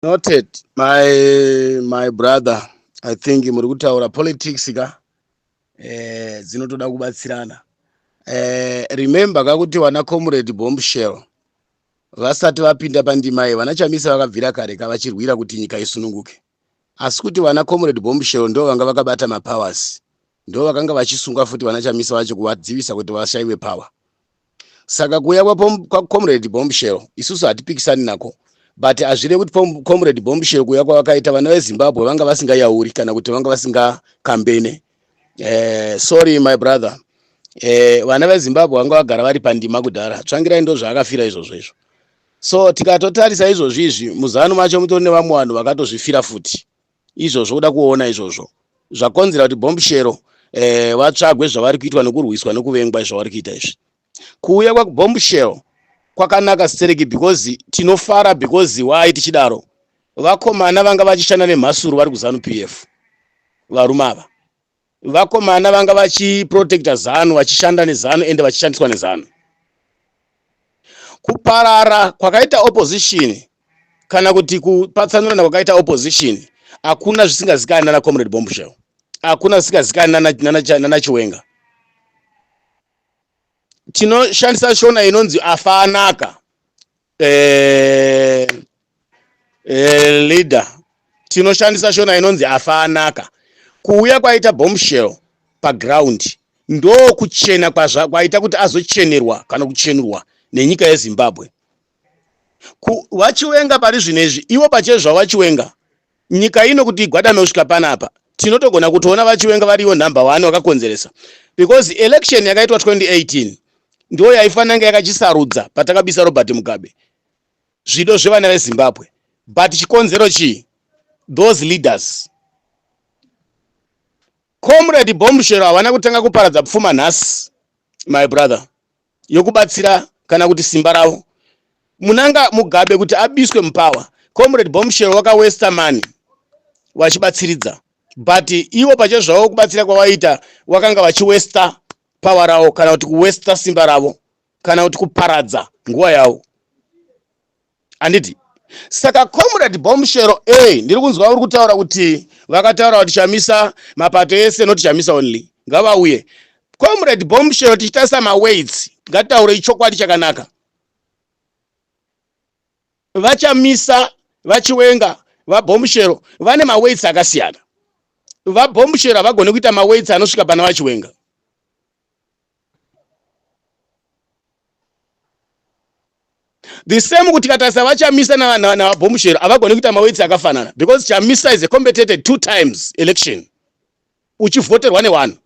Noted, my brother. I think muri kutaura politics ka dzinotoda kubatsirana. Remember kakuti vana Comrade Bombshell vasati vapinda pandima iyi, vana Chamisa vakabvira kare ka vachirwira kuti nyika isununguke. Asi kuti vana Comrade Bombshell ndo vanga vakabata mapowers, ndo vakanga vachisunga futi vana Chamisa vacho kuvadzivisa kuti vashaiwe power. Saka kuuya kwaComrade Bombshell isusu hatipikisani nako, but hazvirevi kuti Comrade Bombshell kuuya kwavakaita, vana veZimbabwe vanga vasingayauri kana kuti vanga vasingakambene. Sorry my brother, vana veZimbabwe vanga vagara vari pandima kudhara. Tsvangirai ndo zvaakafira izvozvo izvo. So tikatotarisa izvozvi izvi, muZANU macho mutori nevamwe vanhu vakatozvifira futi izvozvo. Kuda kuona izvozvo zvakonzera kuti Bombshell vatsvagwe zvavari kuitwa nekurwiswa nekuvengwa zvavari kuita izvi. Kuuya kwaBombshell kwakanaka stereki because tinofara. Because why tichidaro? Vakomana vanga vachishanda nemhasuru vari kuZANU PF. Varume ava, vakomana vanga vachiprotecta ZANU, vachishanda neZANU ende vachishandiswa neZANU. Kuparara kwakaita opposition kana kuti kupatsanurana kwakaita opposition, hakuna zvisingazikani nana Comrade Bombshell, hakuna zvisingazikani nana Chiwenga. Tinoshandisa Shona inonzi afa anaka. Leader, tinoshandisa Shona inonzi afa anaka. Kuuya kwaita Bombshell paground ndo kuchena kwaita kuti azochenerwa kana kuchenurwa nenyika yeZimbabwe. VaChiwenga pari zvino izvi, ivo pachezvavo VaChiwenga, nyika ino kuti igwadame kusvika panapa, tinotogona kutoona VaChiwenga variwo number one vakakonzeresa, because election yakaitwa 2018 ndo yaifanira kunge yakachisarudza patakabisa Robert Mugabe, zvido zvevana veZimbabwe. But chikonzero chii? Those leaders. Comrade Bombshell havana kutanga kuparadza pfuma nhasi, my brother, yokubatsira kana kuti simba ravo. Munanga Mugabe kuti abiswe mupower, Comrade Bombshell wakawasta money vachibatsiridza, but ivo pachezvavo kubatsira kwavaita wakanga vachiwasta power ravo kana kuti kuwasta simba ravo kana kuti kuparadza nguva yavo, handiti? Saka Comrade Bombshell a ndiri kunzwa uri kutaura kuti vakataura kuti Chamisa, mapato ese, not Chamisa only, ngavauye. Comrade Bombshell, tichitarisa maweights, ngatitaurei chokwadi chakanaka. VaChamisa, VaChiwenga, VaBombshell vane maweights akasiyana. VaBombshell havagoni kuita maweights anosvika pana VaChiwenga. The same kuti tikatarisa VaChamisa navaBombshell, havagoni kuita maweights akafanana because Chamisa is a competited two times election, uchivhoterwa nevanhu.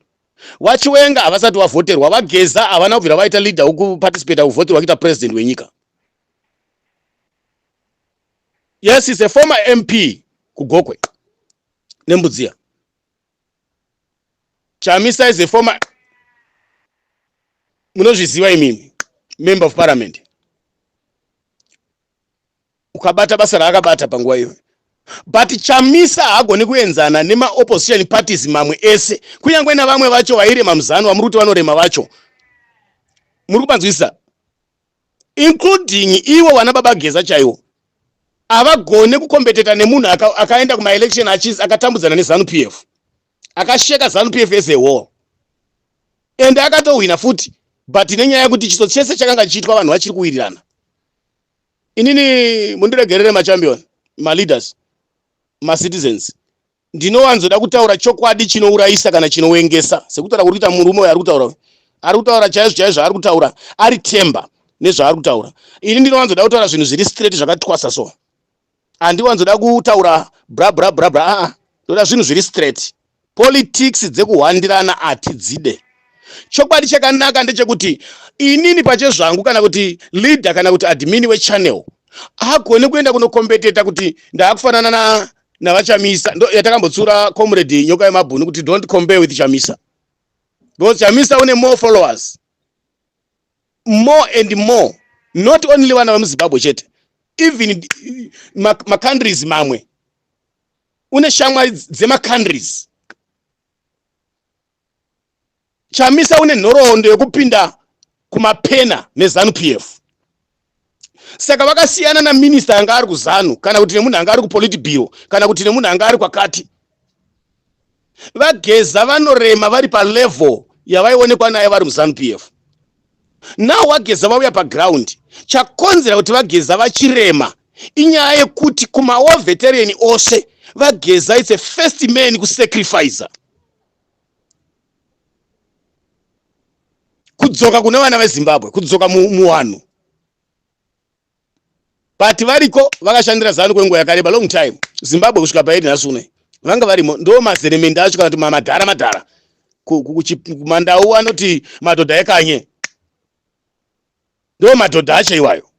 VaChiwenga havasati vavhoterwa. VaGeza havana kubvira vaita leader wekuparticipata kuvhoterwa kuita president wenyika. Yes, is a former MP kuGokwe neMbudziya. Chamisa is a former, munozviziva imimi, member of parliament. Ukabata basa raakabata panguva iyoyo, but Chamisa haagoni kuenzana nemaopposition parties mamwe ese, kunyange navamwe vacho vairema muZANU vamuri kuti vanorema vacho. Muri kupanzwisisa? Including ivo vana baba Geza chaivo havagone kukombeteta nemunhu akaenda kumaelection akatambudzana neZANU PF, akasheka ZANU PF as a whole, ende akatohwina futi, but nenyaya yekuti chiso chese chakanga chichiitwa, vanhu vachiri kuwirirana. Inini mundiregerere, machampion, maleaders, macitizens, ndinowanzoda kutaura chokwadi chinourayisa kana chinowengesa, sekutaura kuri kuita murume uyo ari kutaura. Ari kutaura chaizvo chaizvo, ari kutaura ari temba nezvaari kutaura. Ini ndinowanzoda kutaura zvinhu zviri straight, zvakatwasa. So handiwanzoda kutaura bra bra bra bra. Aa, ndoda zvinhu zviri straight. Politics dzekuhwandirana hatidzide. Chokwadi chakanaka ndechekuti inini pachezvangu, kana kuti leader kana kuti admin wechannel, agone kuenda kunokombeteta kuti ndaakufanana navaChamisa. Ndo yatakambotsura Comrade Nyoka Yemabhunu kuti don't compare with Chamisa, because Chamisa une more followers, more and more, not only vana vemuZimbabwe chete, even macountries mamwe. Une shamwari dzemacountries. Chamisa une nhoroondo yekupinda kumapena neZANU PF. Saka vakasiyana naminista anga ari kuZanu kana kuti nemunhu anga ari kupolitburo kana kuti nemunhu anga ari kwakati. VaGeza vanorema vari palevel yavaionekwa nayo vari muZanu PF. Now vaGeza vauya paground. Chakonzera kuti vaGeza vachirema inyaya yekuti kumawar veteran ose vaGeza it's a first man kusacrificer kudzoka kune vana veZimbabwe, kudzoka muwanhu. But variko vakashandira Zanu kwenguva yakareba, long time, Zimbabwe kusvika pairi nhasi uno vanga varimo. Ndo mazeremende acho kana kuti mamadhara madhara kumandau anoti madhodha ekanye, ndo madhodha acho iwayo.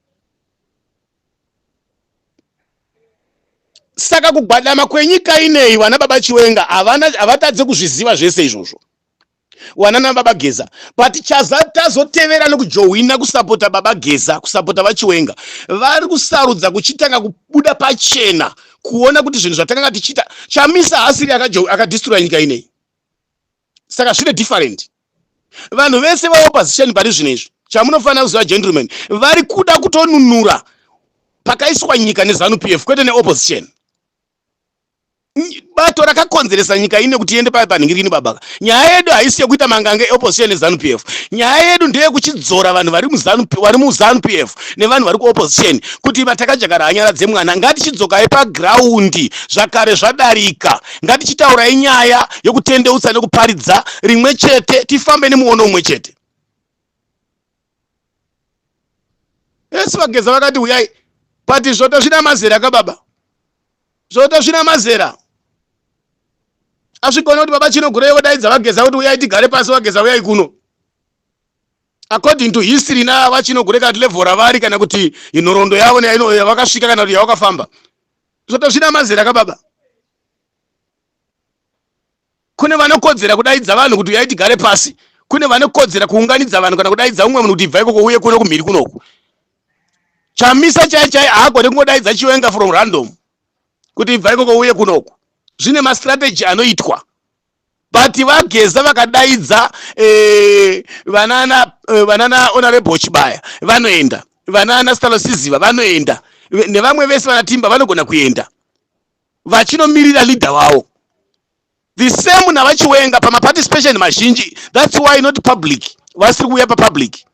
Saka kugwadama kwenyika ineyi, vana baba Chiwenga havana havatadze kuzviziva zvese izvozvo, wanana baba Geza. But chaza tazotevera nekujohwina kusapota baba Geza, kusapota vaChiwenga, vari kusarudza kuchitanga kubuda pachena kuona kuti zvinhu zvatakanga tichiita, Chamisa haasiri akadistroya nyika ineyi. Saka zvine different. Vanhu vese veopposition pari zvino izvi, chamunofanira kuziva gentlemen, vari kuda kutonunura pakaiswa nyika neZanu PF, kwete neopposition. Bato rakakonzeresa nyika ine kuti iende panhingirini babaka. Nyaya yedu haisi yekuita manganga eopposition neZanu PF. Nyaya yedu ndeyekuchidzora vanhu vari muZanu, vari muZanu PF nevanhu vari kuopposition kuti vatakajakara hanyaradze mwana. Ngatichidzokai pagraundi, zvakare zvadarika. Ngatichitaurai nyaya yekutendeutsa nekuparidza rimwe chete, tifambe nemuono umwe chete. Esi vaGeza vakati uyai, but zvoto zvina mazera kababa, zvoto zvina mazera. Asvikona kuti baba Chinogurei vodaidza vaGeza kuti uyai tigare pasi, vaGeza uyai kuno. According to history na vaChinogure kana level ravari kana kuti nhoroondo yavo yavakasvika kana kuti yavakafamba, zvoto zvina mazera kababa. Kune vanokodzera kudaidza vanhu kuti uyai tigare pasi, kune vanokodzera kuunganidza vanhu kana kudaidza umwe munhu kuti ibva ikoko uye kuno kumhiri kunoku. Chamisa chai chai haagone kungodaidza Chiwenga from random kuti ibva ikoko uye kunoku. Zvine mastrategy anoitwa. But vaGeza vakadaidza vanana vanana Honorable Chibaya vanoenda, vanana Stalosiziva vanoenda, nevamwe vese vanaTimba vanogona kuenda vachinomirira leader wavo. The same navaChiwenga pamaparticipation mazhinji. That's why not public, vasiri kuuya papublic.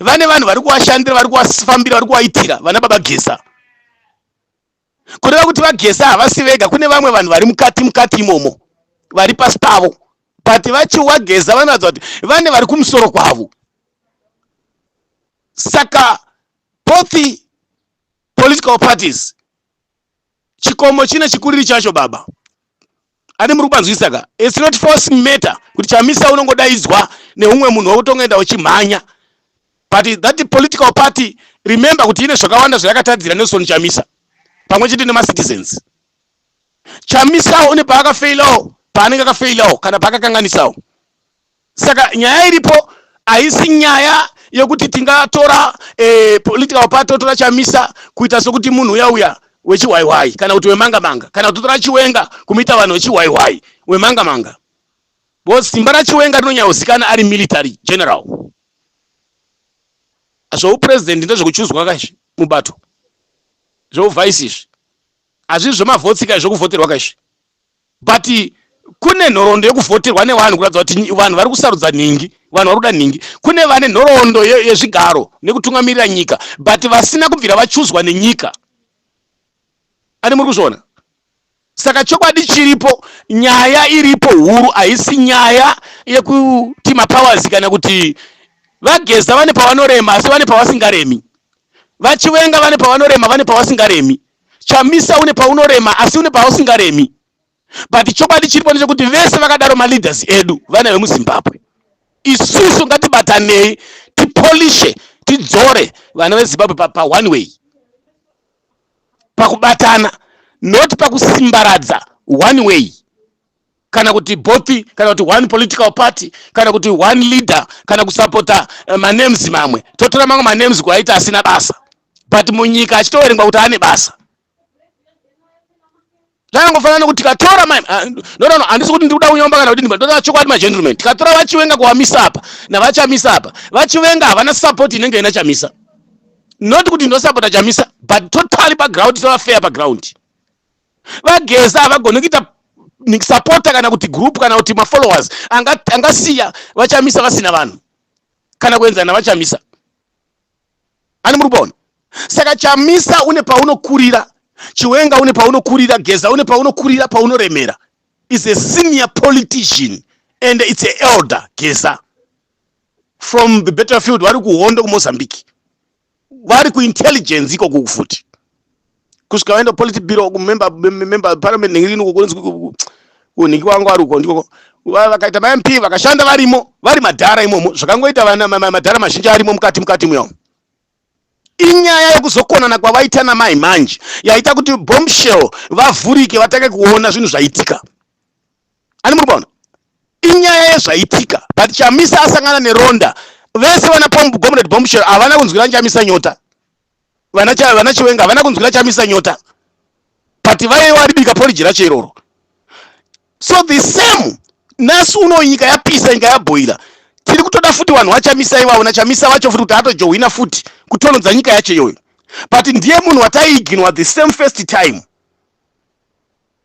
Vane vanhu vari kuvashandira, vari kuvafambira, vari kuvaitira, vana baba Geza. Kureva kuti vaGeza havasi vega, kune vamwe vanhu vari mukati mukati imomo vari pasi pavo. But vachiwageza vanoratidza kuti vane vari kumusoro kwavo. Saka both political parties, chikomo chine chikuriri chacho baba. Ane muri kubanzwisa ka? It's not force matter kuti Chamisa unongodaidzwa neumwe munhu wekutongoenda uchimhanya. But that political party, remember kuti ine zvakawanda zvayakatadzira Nelson Chamisa pamwe chete nemacitizens. Chamisa une paakafeilawo, paanenge akafeilawo kana paakakanganisawo. Saka nyaya iripo haisi nyaya yekuti tingatora political party, totora Chamisa kuita sokuti munhu uya uya wechihwaihwai kana kuti wemanga manga, kana kuti totora Chiwenga kumuita vanhu vechihwaihwai wemanga manga, because simba raChiwenga rinonyanyozikana ari military general. Zvoupresident ndezvekuchuzwa kaizvi mubato, zveuvice izvi hazvisi zvemavhotsi kai, zvekuvhoterwa kaizvi. But kune nhoroondo yekuvhoterwa nevanhu kuratidza kuti vanhu vari kusarudza nhingi, vanhu vari kuda nhingi. Kune vane nhoroondo yezvigaro nekutungamirira nyika but vasina kubvira vachuzwa nenyika. Ani muri kuzviona? Saka chokwadi chiripo, nyaya iripo huru haisi nyaya yekuti mapowers kana kuti vaGeza vane pavanorema asi vane pavasingaremi, vaChiwenga vane pavanorema, vane pavasingaremi, Chamisa une paunorema asi une pausingaremi. But chokwadi chiripo ndechekuti vese vakadaro maleaders edu vana vemuZimbabwe. Isusu ngatibatanei, tipolishe, tidzore vana veZimbabwe pa one way, pakubatana, not pakusimbaradza one way kana kuti both, kana kuti one political party, kana kuti one leader, kana kusapota manames mamwe. Totora mamwe manames kuaita asina basa, but munyika achitoverengwa kuti ane basa. Zvakangofanana nekuti tikatora, no, handisi kuti ndiri kuda kunyomba kana kuti ndoda chokwadi magentleman. Tikatora vaChiwenga kuvamisa apa navaChamisa apa, vaChiwenga havana support inenge ina Chamisa. Not kuti ndosapota Chamisa, but totally paground, tova fair paground. VaGeza havagoni kuita supporter kana kuti group kana kuti mafollowers angasiya vaChamisa vasina vanhu kana kuenzana navaChamisa. Ani muri kupaona? Saka Chamisa une paunokurira, Chiwenga une paunokurira, Geza une paunokurira, paunoremera. Is a senior politician and it's a elder. Geza from the battlefield, vari kuhondo kuMozambique, vari kuintelligence ikoko futi, kusvika vaenda politburo, kumember member parliament nhingi kunhingi wangu vari uko ndikoko. Vakaita maMP, vakashanda varimo, vari madhara imomo, zvakangoita vana madhara mazhinji arimo mukati muyawo. Inyaya yekuzokonana kwavaita namai manje yaita kuti Bombshell vavhurike, vatange kuona zvinhu zvaitika. Ani muri kuona inyaya yezvaitika? But Chamisa asangana neronda. Vese vana Comrade Bombshell havana kunzwira Chamisa nyota, vana Chiwenga havana kunzwira Chamisa nyota, but vaive varibika poriji racho iroro. So the same nhasi uno, nyika yapisa, nyika yabhoila, tiri kutoda futi vanhu vaChamisa ivavo naChamisa vacho futi kuti atojohwina futi kutonodza nyika yacho iyoyo. But ndiye munhu wataiignwa the same first time,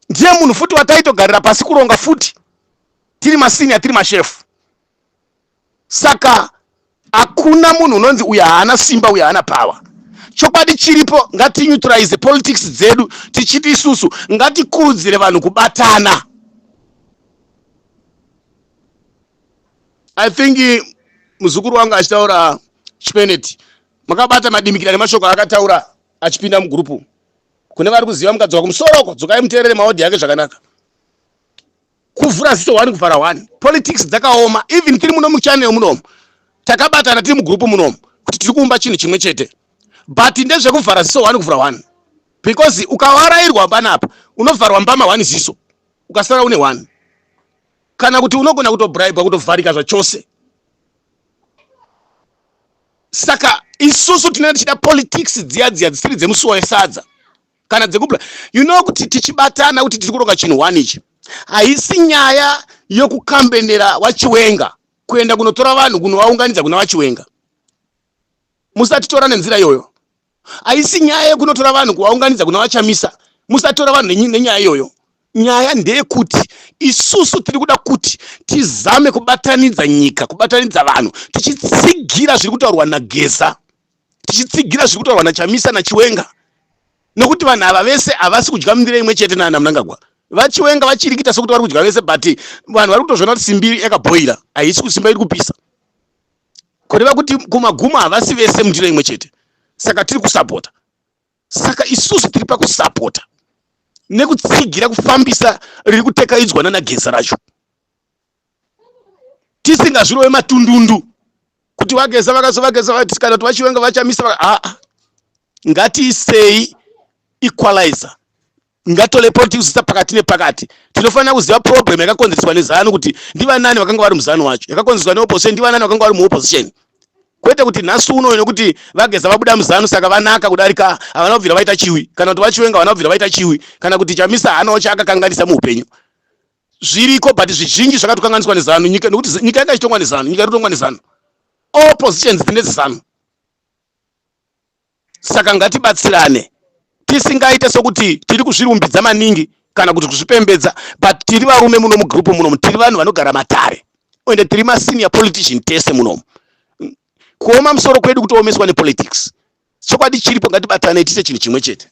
ndiye munhu futi wataitogarira pasi kuronga futi, tiri masenior, tiri mashefu. Saka hakuna munhu unonzi uyu haana simba, uyu haana power. Chokwadi chiripo, ngatineutralize politics dzedu, tichiti isusu ngatikurudzire vanhu kubatana. I think muzukuru wangu achitaura Chipeneti, makabata madimikira nemashoko akataura achipinda mugurupu. Kune vari kuziva, mukadzoka kumusoroko, dzokai muteerere maodhi ake zvakanaka. Kuvhura ziso one, kuvhara one. Politics dzakaoma. Even tiri muno muchannel munomu, takabatana tiri mugurupu munomu kuti tiri kuumba chinhu chimwe chete, but ndezvekuvhara ziso one, kuvhura one, because ukawarairwa panapa unovharwa mbama one ziso, ukasara une one, kana kuti unogona kutobribwa kutovharika zvachose. Saka isusu tinenge tichida politics dziya dziya dzisiri dzemusuwa wesadza kana dzekubla, kuti tichibatana kuti tiri kuronga chinhu one. Ichi haisi nyaya yokukambenera waChiwenga, kuenda kunotora vanhu kunovaunganidza kuna vaChiwenga. Musatitora nenzira iyoyo. Haisi nyaya yekunotora vanhu kuvaunganidza kuna vaChamisa. Musatora vanhu nenyaya iyoyo. Nyaya ndeyekuti isusu tiri kuda kuti tizame kubatanidza nyika, kubatanidza vanhu, tichitsigira zviri kutaurwa naGeza, tichitsigira zviri kutaurwa naChamisa naChiwenga, nokuti vanhu ava vese havasi kudya mundiro imwe chete nana Mnangagwa. VaChiwenga vachiri kuita sekuti vari kudya vese, but vanhu vari kutozviona kuti simbi yakabhoira haisi kusimba, iri kupisa, kureva kuti kumagumo havasi vese mundiro imwe chete. Saka tiri kusapota. Saka isusu tiri pakusapota nekutsigira kufambisa riri kutekaidzwa nanaGeza racho, tisingazvirove matundundu kuti vaGeza vakazovageza vati kana kuti vaChiwenga, vaChamisa. Aa, ngatiisei equalizer, ngatole politics pakati nepakati. Tinofanira kuziva problem yakakonzereswa neZANU, kuti ndivanani vakanga vari muZANU wacho, yakakonzereswa neopposition, ndivanani vakanga vari muopposition, kwete kuti nhasi uno nekuti vaGeza vabuda muZANU saka vanaka kudarika, havana kubvira vaita chiwi, kana kuti vaChiwenga havana kubvira vaita chiwi, kana kuti Chamisa haanawo chaakakanganisa muupenyu. Zviriko, but zvizhinji zvakatokanganiswa neZANU nyika, nekuti nyika yanga ichitongwa neZANU, nyika iri kutongwa neZANU, all positions dzine ZANU. Saka ngatibatsirane, tisingaite sokuti tiri kuzvirumbidza maningi kana kuti kuzvipembedza, but tiri varume muno mugrupu munomu, tiri vanhu vanogara matare, ende tiri masenior politician tese munomu. Kuoma musoro kwedu kutoomeswa nepolitics. Chokwadi chiripo, ngatibatane tiite chinhu chimwe chete.